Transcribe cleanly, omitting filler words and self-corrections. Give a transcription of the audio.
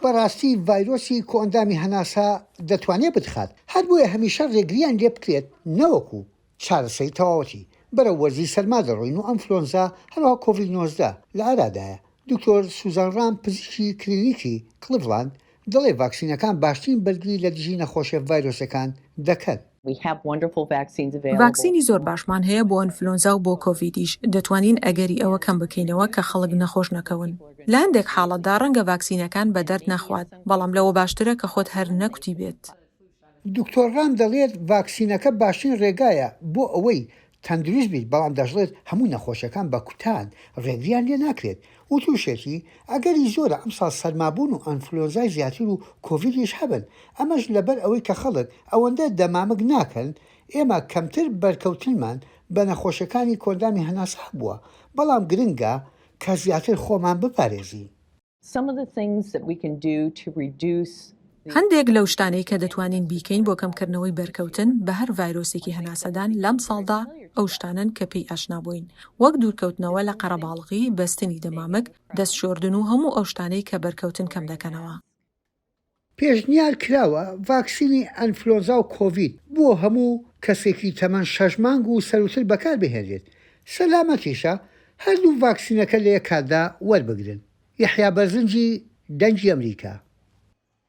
بەڕاستی ڤایرۆسی کۆئەندامی هەناسە دەتوانێت بتخات، هەر بۆیە هەمیشە ڕێگرییان لێبکرێت نەوەکو چارەسەری تەواوەتی. بەرەو وەرزی سەرما دەڕۆین و ئەنفلۆنزا هەروەها کۆڤید 19 لە ئارادایە. دکتۆر سوزان ڕام پزیشکی کلینیکی کڵیڤلاند دەڵێ ڤاکسینەکان باشترین بەرگری لە دژی نەخۆشیە ڤایرۆسیەکان دەکەن. ڤاکسینی زۆر باشمان هەیە بۆ ئەنفلۆنزا و بۆ کۆڤیدیش، دەتوانین ئەگەری ئەوە کەم بکەینەوە کە خەڵک نەخۆش نەکەون. لە هەندێک حاڵەتدا ڕەنگە ڤاکسینەکان بە دەرد نەخوات، بەڵام لەوە باشترە کە خۆت هەر نەکوتی بێت. دکتۆر ڕام دەڵێت ڤاکسینەکە باشترین ڕێگایە بۆ ئەوەی تەندروست بیت، بەڵام دەشڵێت هەموو نەخۆشیەکان بە کوتان ڕێگریان لێناکرێت. وتوشێتی، ئەگەری زۆرە ئەمساڵ سەرمابوون و ئەنفلۆنزای زیاتر و کۆڤیدیش هەبن، ئەمەش لەبەر ئەوەی کە خەڵک ئەوەندە دەمامک ناکەن، ئێمە کەمتر بەرکەوتنمان بە نەخۆشیەکانی کۆئەندامی هەناسە هەبووە، بەڵام گرنگە کە زیاتر خۆمان بپارێزین. هەندێک لەو شتانەی کە دەتوانین بیکەین بۆ کەمکردنەوەی بەرکەوتن بە هەر ڤایرۆسێکی هەناسەدان لەمساڵدا ئەو شتانەن کە پێی ئاشنا بووین، وەک دوورکەوتنەوە لە قەرەباڵغی، بەستنی دەمامک، دەست شۆردن و هەموو ئەو شتانەی کە بەرکەوتن کەم دەکەنەوە. پێشنیار کراوە ڤاکسینی ئەنفلۆنزا و کۆڤید بۆ هەموو کەسێکی تەمەن شەش مانگ و سەرووتر بەکاربهێنرێت، سەلامەتیشە هەردوو ڤاکسینەکە لە یەک کاتدا وەربگرن. یەحیا بەرزنجی، دەنگی ئەمریکا.